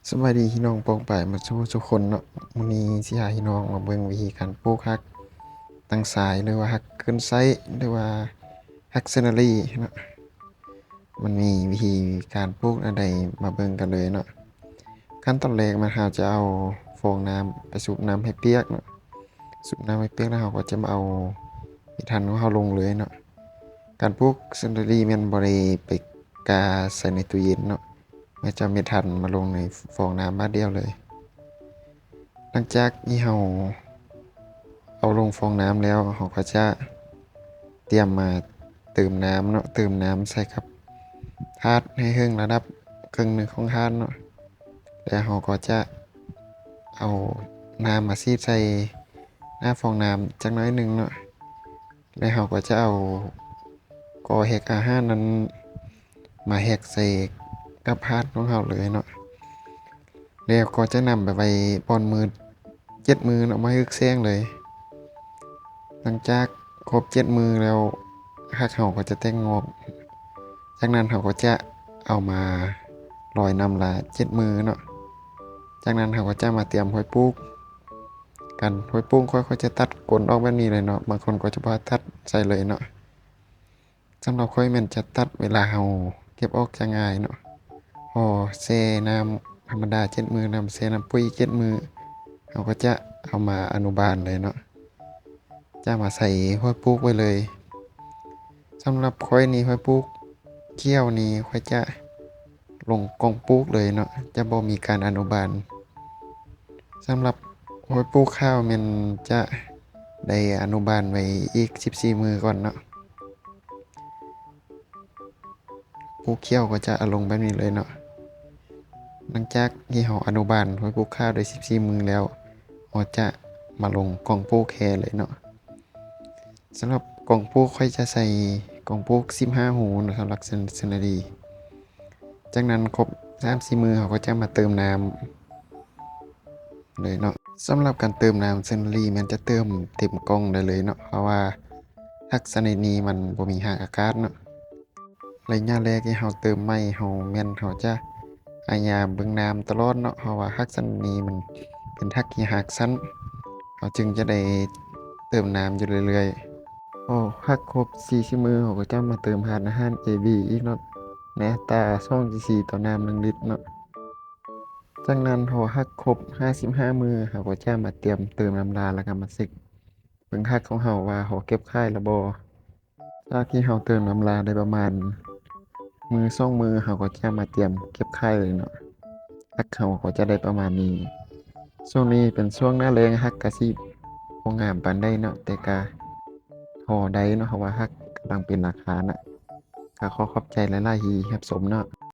ສະບາຍດີພີ່ນ້ອງປ້ອງປາຍໝົດສູ່ທຸກຄົນເນາະ. ມື້ນີ້ຊິພາພີ່ນ້ອງມາເບິ່ງວິທີການປູກຮັກຕັ້ງສາຍ ຫຼືວ່າຮັກຂຶ້ນໄຊ ຫຼືວ່າຮັກເຊີນເນີຣີເນາະ. ມັນມີວິທີການປູກແນວໃດ ມາເບິ່ງກັນເລີຍເນາະ. ຂັ້ນຕອນແລກມາ ເຮົາຈະເອົາຟອງນ້ຳໄປຊຸບນ້ຳໃຫ້ປຽກເນາະ. ຊຸບນ້ຳໃຫ້ປຽກແລ້ວ ເຮົາກໍຈະມາເອົາເມັດຮັນຂອງເຮົາລົງເລີຍເນາະ. ການປູກເຊີນເນີຣີແມ່ນບໍ່ໄດ້ໄປກາໃສ່ໃນຕູ້ເຢັນເນາະ. ແລ້ວຈະເອົາເມັດຮັນມາລົງໃນຟອງນ້ຳບາດດຽວເລີຍ. ຫຼັງຈາກທີ່ເຮົາເອົາລົງຟອງນ້ຳແລ້ວ ເຮົາກໍຈະຕຽມມາເຕີມນ້ຳເນາະ, ເຕີມນ້ຳໃສ່ກັບຖາດໃຫ້ເຖິງລະດັບເຄິ່ງໜຶ່ງຂອງຖາດເນາະ. ແລ້ວເຮົາກໍຈະເອົານ້ຳມາສີດໃສ່ໜ້າຟອງນ້ຳຈັກໜ້ອຍໜຶ່ງເນາະ. ແລ້ວເຮົາກໍຈະເອົາກໍແຮັກອາຫານນັ້ນມາແຮັກໃສ່ກັບຖາດຂອງເຮົາເລີຍເນາະ. ແລ້ວກໍຈະນຳໄປໄວ້ບ່ອນມືດເຈັດມື້ເນາະ, ມາຮຶກແສງເລີຍ. ຫຼັງຈາກຄົບເຈັດມື້ແລ້ວ ຮັກເຮົາກໍຈະແຕກງອກ. ຈາກນັ້ນເຮົາກໍຈະເອົາມາລອຍນ້ຳລາເຈັດມື້ເນາະ. ຈາກນັ້ນເຮົາກໍຈະມາຕຽມຫ້ອຍປູກ. ການຫ້ອຍປູກຂ້ອຍ ຂ້ອຍຈະຕັດກົ້ນອອກແບບນີ້ເລີຍເນາະ, ບາງຄົນກໍຈະບໍ່ຕັດໃສ່ເລີຍເນາະ. ສຳລັບຂ້ອຍແມ່ນຈະຕັດເວລາເຮົາເກັບອອກຈະງ່າຍເນາະ. ເຮົາແຊ່ນ້ຳທຳມະດາເຈັດມື້ ນຳແຊ່ນ້ຳປຸ້ຍເຈັດມື້ ເຮົາກໍຈະເອົາມາອະນຸບານເລີຍເນາະ, ຈະມາໃສ່ຫ້ອຍປູກໄວ້ເລີຍ. ສຳລັບຂ້ອຍນີ້ ຫ້ອຍປູກຂຽວນີ້ ຂ້ອຍຈະລົງກ່ອງປູກເລີຍເນາະ, ຈະບໍ່ມີການອະນຸບານ. ສຳລັບຫ້ອຍປູກຂາວແມ່ນຈະໄດ້ອະນຸບານໄວ້ອີກສິບສີ່ມື້ກ່ອນເນາະ. ປູກຂຽວກໍຈະເອົາລົງແບບນີ້ເລີຍເນາະ. ຫຼັງຈາກທີ່ເຮົາອະນຸບານຫ້ອຍປູກຂາວໄດ້ສິບສີ່ມື້ແລ້ວ ເຮົາຈະມາລົງກ່ອງປູກແຮ່ເລີຍເນາະ. ສຳລັບກ່ອງປູກ ຂ້ອຍຈະໃສ່ກ່ອງປູກສິບຫ້າຮູເນາະ ສຳລັບເຊີນ ເຊີນເນີຣີ. ຈາກນັ້ນຄົບສາມສີ່ມື້ ເຮົາກໍຈະມາເຕີມນ້ຳເລີຍເນາະ. ສຳລັບການເຕີມນ້ຳເຊີນເນີຣີແມ່ນຈະເຕີມເຕັມກ່ອງໄດ້ເລີຍເນາະ, ເພາະວ່າຮັກຊະນິດນີ້ມັນບໍ່ມີຮາກອາກາດເນາະ. ໄລຍະແລກທີ່ເຮົາເຕີມໃໝ່ ເຮົາແມ່ນເຮົາຈະພະຍາຍາມເບິ່ງນ້ຳຕະຫຼອດເນາະ, ເພາະວ່າຮັກຊະນິດນີ້ມັນເປັນຮັກທີ່ຮາກສັ້ນ, ເຮົາຈຶ່ງຈະໄດ້ເຕີມນ້ຳຢູ່ເລື້ອຍໆ. ພໍຮັກຄົບສີ່ສິບມື້ ເຮົາກໍຈະມາເຕີມທາດອາຫານ ເອ ບີ ອີກເນາະ, ໃນອັດຕາສອງຈຸດສີ່ຕໍ່ນ້ຳໜຶ່ງລິດເນາະ. ຈາກນັ້ນ ພໍຮັກຄົບຫ້າສິບຫ້າມື້ ເຮົາກໍຈະມາຕຽມເຕີມນ້ຳລາ ແລ້ວກໍມາເຊັກເບິ່ງຮັກຂອງເຮົາວ່າເຮົາເກັບຂາຍແລ້ວບໍ່. ຈາກທີ່ເຮົາເຕີມນ້ຳລາໄດ້ປະມານມື້ສອງມື້ ເຮົາກໍຈະມາຕຽມເກັບຂາຍເລີຍເນາະ. ຮັກເຮົາກໍຈະໄດ້ປະມານນີ້. ຊ່ວງນີ້ເປັນຊ່ວງໜ້າແລ້ງ, ຮັກກະຊິບໍ່ງາມປານໃດເນາະ, ແຕ່ກະພໍໄດ້ເນາະ, ເພາະວ່າຮັກກຳລັງເປັນລາຄານະ. ກະຂໍຂອບໃຈຫຼາຍໆທີ່ຮັບຊົມເນາະ.